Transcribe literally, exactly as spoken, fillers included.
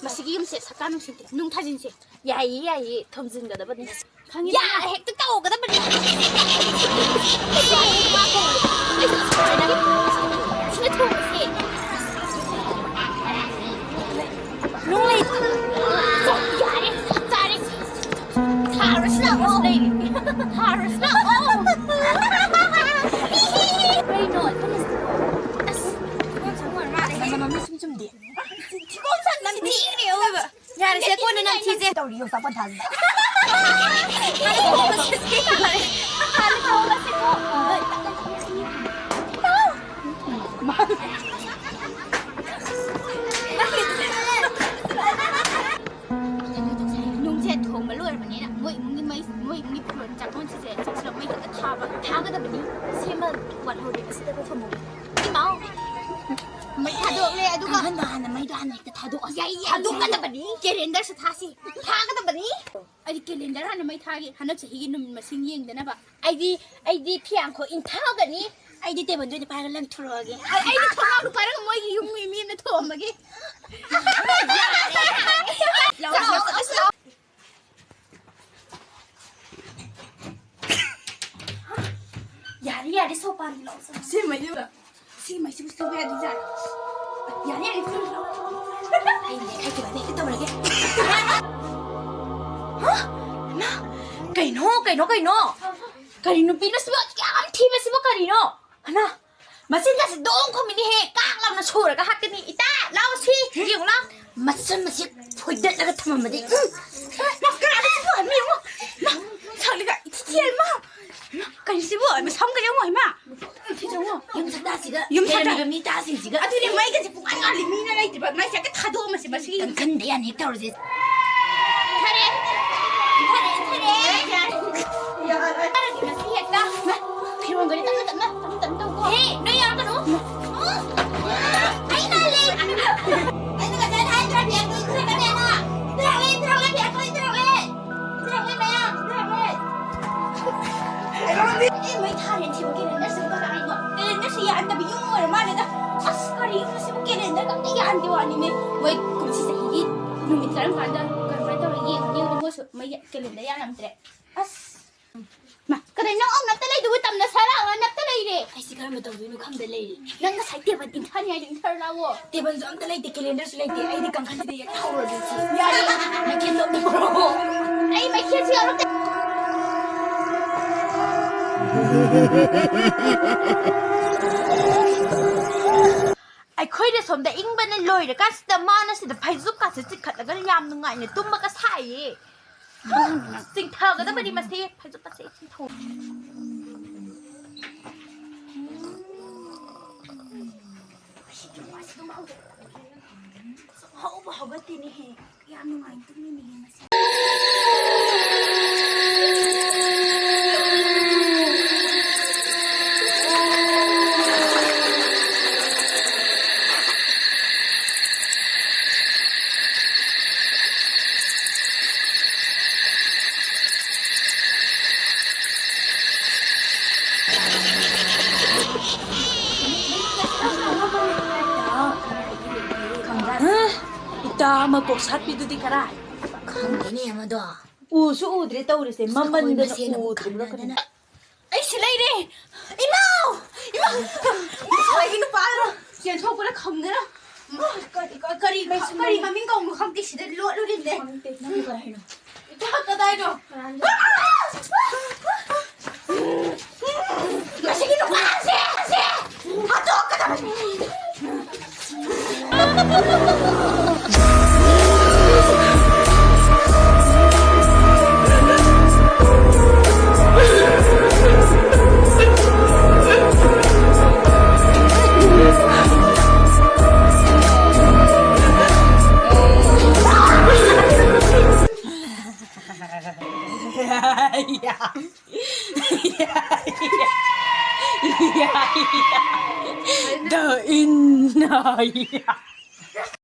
ꯃꯁꯤꯒꯤ ꯌꯨꯝꯁꯦ ꯁꯛꯇꯥ ꯅꯨꯡꯁꯤꯠꯇꯦ꯫ ꯅꯨꯡ ꯊꯥꯖꯤꯟꯁꯦ꯫ ꯌꯥꯏꯌꯦ, ꯌꯥꯏꯌꯦ, ꯊꯣꯝꯖꯤꯟꯒꯗꯕꯅꯤ꯫ ꯈꯪꯉꯤꯗꯅ? ꯌꯥꯔꯦ, ꯍꯦꯛꯇ ꯇꯧꯒꯗꯕꯅꯤ꯫ ꯁꯤꯅ ꯊꯣꯡꯕꯁꯦ꯫ ꯅꯨꯡ ꯂꯩ-, ꯌꯥꯔꯦ, ꯆꯞ ꯆꯥꯔꯦ꯫ ꯊꯥꯔꯨꯔꯁꯤ ꯂꯥꯛꯑꯣ꯫ ꯊꯥꯔꯨꯔꯁꯤ ꯂꯥꯛꯑꯣ꯫ ꯀꯩꯅꯣ? ꯑꯁ, ꯃꯃꯤ ꯁꯨꯝ ꯆꯨꯝꯗꯦ꯫ ꯊꯤꯕꯣꯡ ꯆꯟꯕ ꯊꯤꯈ꯭ꯔꯦ ꯑꯑꯣꯏꯕ꯫ ꯌꯥꯔꯦꯁꯦ, ꯀꯣꯟꯅ ꯅꯝꯊꯤꯁꯦ꯫ ꯇꯧꯔꯤ ꯌꯣꯡꯆꯥꯛ ꯄꯟꯊꯥꯁꯤꯗ꯫ ꯍꯥꯟꯅ ꯊꯣꯡꯉꯁꯤꯀꯣ꯫ ꯅꯨꯡꯁꯦ ꯊꯣꯡꯕ ꯂꯣꯏꯔꯕꯅꯤꯅ ꯃꯣꯏ ꯏꯃꯨꯡꯒꯤ ꯃꯩ, ꯃꯣꯏ ꯏꯃꯨꯡꯒꯤ ꯐꯤꯔꯣꯜ ꯆꯥꯛꯂꯣꯟꯁꯤꯡꯁꯦ ꯆꯥꯛꯁꯤꯗ ꯃꯩ ꯍꯦꯛꯇ ꯊꯥꯕ, ꯊꯥꯒꯗꯕꯅꯤ꯫ ꯁꯦꯝꯃ ꯋꯥꯠꯍꯧꯔꯦ, ꯑꯁꯤꯗ ꯊꯝꯃꯣ꯫ ꯏꯃꯥꯎ꯫ ꯃꯩ ꯊꯥꯗꯣꯛꯂꯦ, ꯑꯗꯨꯒ ꯀꯥꯡꯍꯟꯗ ꯍꯥꯟꯅ ꯃꯩꯗꯣ ꯍꯥꯟꯅ ꯍꯦꯛꯇ ꯊꯥꯗꯣꯛꯑꯁꯤ꯫ ꯌꯥꯏ, ꯌꯥꯏ, ꯊꯥꯗꯣꯛꯀꯗꯕꯅꯤ꯫ ꯀꯦꯂꯦꯟꯗꯔꯁꯨ ꯊꯥꯁꯤ꯫ ꯊꯥꯒꯗꯕꯅꯤ꯫ ꯑꯩꯗꯤ ꯀꯦꯂꯦꯟꯗꯔ ꯍꯥꯟꯅ ꯃꯩ ꯊꯥꯒꯦ, ꯍꯟꯗꯛ ꯆꯍꯤꯒꯤ ꯅꯨꯃꯤꯠ ꯃꯁꯤꯡ ꯌꯦꯡꯗꯅꯕ꯫ ꯑꯩꯗꯤ, ꯑꯩꯗꯤ ꯐꯤꯌꯥꯡꯈꯣꯛ ꯏꯟꯊꯒꯅꯤ꯫ ꯑꯩꯗꯤ ꯇꯦꯕꯜꯗ ꯑꯣꯏꯅ ꯄꯥꯏꯔꯒ ꯂꯪꯊꯣꯔꯛꯑꯒꯦ꯫ ꯑꯩ-, ꯑꯩꯗꯤ ꯊꯣꯡꯅꯥꯎꯗ ꯄꯥꯏꯔꯒ ꯃꯣꯏꯒꯤ ꯌꯨꯝ ꯃꯤ, ꯃꯤ ꯑꯃꯅ ꯊꯣꯝꯃꯒꯦ꯫ ꯂꯥꯛꯑꯣ, ꯂꯥꯛꯑꯣ, ꯂꯥꯛꯑꯣ, ꯂꯥꯛꯑꯣ꯫ ꯌꯥꯔꯦ, ꯌꯥꯔꯦ, ꯁꯣꯄꯥꯟ ꯂꯧ, ꯁꯣꯄꯥꯟ꯫ ꯁꯤ ꯃꯩꯁꯤꯕꯨ, ꯁꯤ ꯃꯩꯁꯤꯕꯨ ꯁꯨꯕ ꯌꯥꯗꯣꯏꯖꯥꯠꯂꯣ? ꯌꯥꯔꯦ, ꯌꯥꯔꯦ, ꯁꯤ ꯂꯧ꯫ ꯑꯩ ꯂꯩꯈꯥꯏ ꯇꯧꯔꯒꯦ, ꯍꯦꯛꯇ ꯇꯧꯔꯒꯦ꯫ ꯍꯥ? ꯏꯃꯥ! ꯀꯩꯅꯣ, ꯀꯩꯅꯣ, ꯀꯩꯅꯣ? ꯀꯔꯤ ꯅꯨꯄꯤꯅꯣ ꯁꯤꯕꯣ? ꯌꯥꯝ ꯊꯤꯕꯁꯤꯕꯣ ꯀꯔꯤꯅꯣ? ꯍꯩꯃꯥ! ꯃꯆꯤꯟꯒꯁꯦ ꯗꯣꯡ ꯈꯨꯝꯃꯤꯅꯦꯍꯦ, ꯀꯥꯛ ꯂꯥꯎꯅ ꯁꯣꯔꯒ ꯍꯥꯠꯀꯅꯤ꯫ ꯏꯇꯥ, ꯂꯥꯎ ꯁꯤ, ꯌꯦꯡꯉꯨ ꯂꯥꯎ꯫ ꯃꯆꯟ ꯃꯁꯤ ꯐꯣꯏꯗꯠꯂꯒ ꯊꯝꯃꯝꯕꯗꯤ꯫ ꯎꯝ꯫ ꯃꯥ ꯀꯅꯥꯅꯣ ꯁꯤꯕꯨ? ꯃꯤ ꯌꯦꯡꯉꯨ꯫ ꯃꯥ, ꯁꯛꯂꯤꯒ ꯏꯊꯤ ꯊꯤꯍꯦ, ꯃꯥ꯫ ꯃꯥ, ꯀꯩꯅꯣ ꯁꯤꯕꯨ? ꯃꯁꯝꯒ ꯌꯦꯡꯉꯨ, ꯏꯃꯥ꯫ ꯏꯊꯤ ꯌꯦꯡꯉꯨ꯫ ꯌꯨꯝ ꯁꯛꯇꯥꯁꯤꯒ, ꯌꯨꯝ ꯁꯛꯇꯥ-, ꯂꯩꯔꯝꯃꯤꯕ ꯃꯤ ꯇꯥꯁꯤꯡꯁꯤꯒ꯫ ꯑꯗꯨꯅꯦ, ꯃꯩꯒꯁꯦ ꯄꯨꯡꯉꯥꯟ ꯉꯥꯜꯂꯤ, ꯃꯤꯅ ꯂꯩꯇ꯭ꯔꯤꯕ꯫ ꯃꯩꯁꯦ ꯍꯦꯛꯇ ꯊꯥꯗꯣꯛꯑꯝꯃꯁꯦ, ꯃꯁꯤ꯫ ꯀꯟꯈꯟꯗ ꯌꯥꯅꯤ ꯍꯦꯛ ꯇꯧꯔꯁꯦ꯫ ꯊꯔꯦ! ꯊꯔꯦ! ꯊꯔꯦ! ꯌꯥꯔꯦ꯫ ꯌꯥꯔꯦ꯫ ꯊꯔꯦ! ꯃꯁꯤ ꯍꯦꯛꯇ꯫ ꯐꯤꯔꯣꯟꯒꯗꯤ ꯇꯞꯅ ꯇꯞꯅ, ꯇꯞꯅ ꯇꯞꯅ ꯇꯧꯀꯣ꯫ ꯍꯦ, ꯅꯣꯏ ꯌꯥꯎꯔꯛꯀꯅꯨ꯫ ꯑꯩ ꯃꯥꯜꯂꯦ꯫ ꯑꯩꯅ ꯉꯁꯥꯏ ꯍꯥꯏꯗ꯭ꯔꯥ, ꯐꯤ ꯑꯇꯣꯏ ꯏꯟꯊꯔꯛꯀꯅꯦꯅ? ꯏꯟꯊꯔꯛꯂꯦ, ꯏꯟꯊꯔꯛꯂꯦ, ꯐꯤ ꯑꯇꯣꯏ ꯏꯟꯊꯔꯛꯂꯦ꯫ ꯏꯟꯊꯔꯛꯂꯦ ꯃꯌꯥꯝ꯫ ꯑꯦ, ꯃꯩ ꯊꯥꯔꯦ ꯊꯤꯕ ꯀꯦꯂꯦꯟꯗꯔꯁꯤꯕꯨ ꯀꯗꯥꯏꯅꯣ? ꯀꯦꯂꯦꯟꯗꯔꯁꯤ ꯌꯥꯟꯗꯕ ꯌꯨꯝ ꯑꯣꯏꯔ ꯃꯥꯜꯂꯦꯗ꯫ ꯑꯁ, ꯀꯔꯤ ꯌꯨꯝꯅꯣ ꯁꯤꯕꯨ? ꯀꯦꯂꯦꯟꯗꯔꯒ ꯑꯝꯇ ꯌꯥꯟꯗꯦ ꯋꯥꯅꯤꯃꯦ꯫ ꯃꯣꯏ ꯀꯨꯝꯁꯤ ꯆꯍꯤꯒꯤ ꯅꯨꯃꯤꯠ ꯀꯔꯝ ꯀꯥꯟꯗ ꯀꯔꯝꯍꯥꯏꯅ ꯇꯧꯔ ꯌꯦꯡꯉꯅꯤ? ꯃꯣꯏꯁꯨ ꯃꯩ ꯀꯦꯂꯦꯟꯗꯔ ꯌꯥꯜꯂꯝꯗ꯭ꯔꯦ꯫ ꯑꯁ꯫ ꯃꯥ, ꯀꯗꯩ ꯅꯪ ꯑꯃꯨꯛ ꯅꯞꯇ ꯂꯩꯗꯨꯕꯨ? ꯇꯝꯅ ꯁꯥ ꯂꯥꯛꯑꯣ, ꯅꯞꯇ ꯂꯩꯔꯦ꯫ ꯑꯩꯁꯦ ꯀꯔꯝꯕ ꯇꯧꯗꯣꯏꯅꯣ ꯈꯪꯗ ꯂꯩꯔꯦ꯫ ꯅꯪ ꯉꯁꯥꯏ ꯇꯦꯕꯜ ꯏꯟꯊꯅꯤ ꯍꯥꯏꯗꯣ ꯏꯟꯊꯔ ꯂꯥꯛꯑꯣ꯫ ꯇꯦꯕꯜꯁꯨ ꯑꯝꯇ ꯂꯩꯇꯦ, ꯀꯦꯂꯦꯟꯗꯔꯁꯨ ꯂꯩꯇꯦ꯫ ꯑꯩꯗꯤ ꯀꯥꯡꯈꯟꯁꯤꯗ ꯌꯦꯛ ꯍꯧꯔꯒꯦ ꯁꯤ꯫ ꯌꯥꯏꯌꯦ꯫ ꯃꯩꯈꯦꯠ ꯂꯧꯊꯣꯔꯛꯑꯣ꯫ ꯑꯩ ꯃꯩꯈꯦꯠꯁꯨ ꯌꯥꯎꯔꯛꯇꯦ꯫ ꯑꯩꯈꯣꯏꯅ ꯁꯣꯝꯗ ꯏꯪꯕꯅ ꯂꯣꯏꯔꯀꯥꯟꯁꯤꯗ ꯃꯥꯅ ꯁꯤꯗ ꯐꯩꯖꯨꯞꯀꯥꯁꯦ ꯆꯤꯡꯈꯠꯂꯒ ꯌꯥꯝ ꯅꯨꯡꯉꯥꯏꯅ ꯇꯨꯝꯕꯒ ꯁꯥꯏꯌꯦ꯫ ꯆꯤꯡꯊꯒꯗꯕꯅꯤ ꯃꯁꯤ꯫ ꯐꯩꯖꯨꯞ ꯑꯁꯦ ꯆꯤꯡꯊꯣꯛ꯫ ꯍꯧꯕ ꯍꯧꯒꯠꯇꯦꯅꯦꯍꯦ꯫ ꯌꯥꯝ ꯅꯨꯡꯉꯥꯏꯅ ꯇꯨꯝꯃꯤꯅꯦꯍꯦ ꯉꯁꯤ꯫ ꯏꯇꯥ ꯑꯃ ꯀꯣꯛ ꯁꯥꯠꯄꯤꯗꯨꯗꯤ ꯀꯔꯥꯏ? ꯈꯪꯗꯦꯅꯦ ꯃꯗꯣ꯫ ꯎꯁꯨ ꯎꯗ꯭ꯔꯦ ꯇꯧꯔꯤꯁꯦ, ꯑꯩꯈꯣꯏ ꯃꯃꯟꯗꯅ ꯃꯁꯦꯟ ꯑꯃꯨꯛ ꯎꯗ꯭ꯔꯤꯕ꯭ꯔꯥ ꯈꯪꯗꯦ꯫ ꯈꯪꯅꯗꯅ꯫ ꯑꯩꯁꯤ ꯂꯩꯔꯦ! ꯏꯃꯥꯎ! ꯏꯃꯥꯎ! ꯉꯁꯥꯏꯒꯤ ꯅꯨꯄꯥꯗꯣ ꯆꯦꯟꯊꯣꯛꯄꯗ ꯈꯪꯗꯅ, ꯃꯥ ꯀꯔꯤ, ꯀꯔꯤ, ꯀꯔꯤ, ꯀꯔꯤ ꯃꯃꯤꯡ ꯀꯧꯕꯅꯣ ꯈꯪꯗꯦ, ꯁꯤꯗ ꯂꯣꯠꯂꯨꯔꯤꯅꯦ꯫ ꯈꯪꯗꯦ, ꯅꯪ ꯀꯔꯤ ꯍꯥꯏꯅꯣ? ꯏꯇꯥ, ꯀꯗꯥꯏꯅꯣ? ꯀꯅꯥꯅꯣ? ꯃꯁꯤꯒꯤ ꯅꯨꯄꯥꯁꯦ! ꯍꯥꯠꯇꯣꯛꯀꯗꯕꯅꯤ! The in.